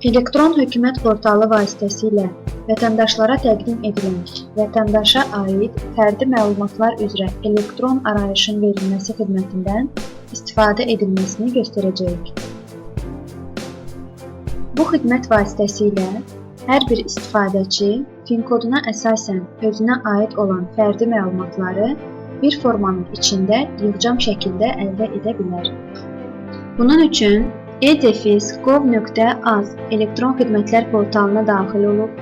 Elektron hökumət portalı vasitəsilə vətəndaşlara təqdim edilən vətəndaşa aid fərdi məlumatlar üzrə elektron arayışın verilməsi xidmətindən istifadə edilməsini göstərəcəyik. Bu xidmət vasitəsilə hər bir istifadəçi FIN koduna əsasən özünə aid olan fərdi məlumatları bir formanın içində yığcam şəkildə əldə edə bilər. Bunun üçün e-gov.az elektron xidmətlər portalına daxil olub,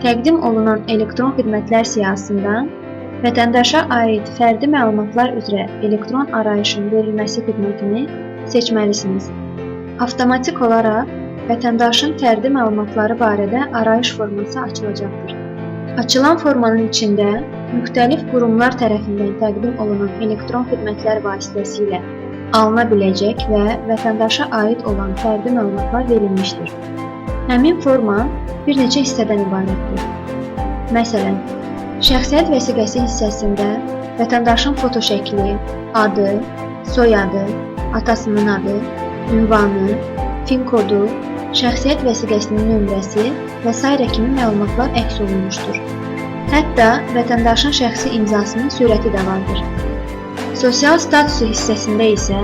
təqdim olunan elektron xidmətlər siyahısından vətəndaşa aid fərdi məlumatlar üzrə elektron arayışın verilməsi xidmətini seçməlisiniz. Avtomatik olaraq vətəndaşın fərdi məlumatları barədə arayış forması açılacaqdır. Açılan formanın içində müxtəlif qurumlar tərəfindən təqdim olunan elektron xidmətlər vasitəsilə alına biləcək və vətəndaşa aid olan fərdi məlumatlar verilmişdir. Həmin forma bir neçə hissədən ibarətdir. Məsələn, şəxsiyyət vəsiqəsi hissəsində vətəndaşın fotoşəkli, adı, soyadı, atasının adı, ünvanı, FIN kodu, şəxsiyyət vəsiqəsinin nömrəsi və sairə kimi məlumatlar əks olunmuşdur. Hətta vətəndaşın şəxsi imzasının sürəti də vardır. Sosial statusu hissəsində isə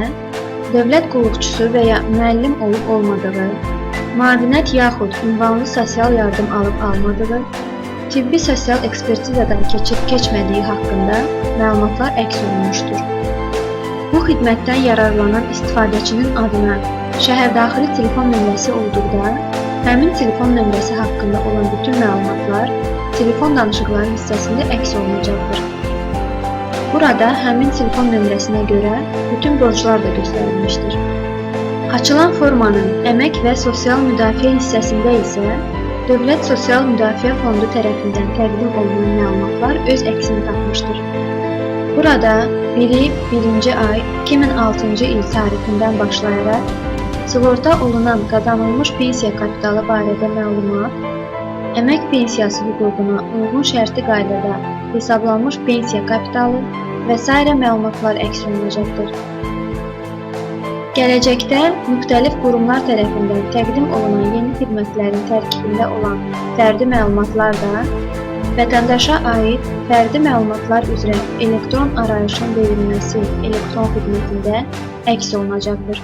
dövlət qulluqçusu və ya müəllim olub olmadığı, müavinət yaxud ünvanlı sosial yardım alıb almadığı, tibbi sosial ekspertizadan keçib keçmədiyi haqqında məlumatlar əks olunmuşdur. Bu xidmətdən yararlanan istifadəçinin adına şəhərdaxili telefon nömrəsi olduqda, həmin telefon nömrəsi haqqında olan bütün məlumatlar telefon danışıqları hissəsində əks olunacaqdır. Burada həmin telefon nömrəsinə görə bütün borclar da göstərilmişdir. Açılan formanın əmək və sosial müdafiə hissəsində isə Dövlət Sosial Müdafiə Fondu tərəfindən təqdim olunan məlumatlar öz əksini tapmışdır. Burada 1-1-ci ay 2006-cı il tarixindən başlayaraq sığorta olunan qazanılmış pensiya kapitalı barədə məlumat, əmək pensiyası hüququna uyğun şərti qaydada hesablanmış pensiya kapitalı və sairə məlumatlar əks olunacaqdır. Gələcəkdə müxtəlif qurumlar tərəfindən təqdim olunan yeni xidmətlərin tərkibində olan fərdi məlumatlar da vətəndaşa aid fərdi məlumatlar üzrə elektron arayışın verilməsi elektron xidmətində əks olunacaqdır.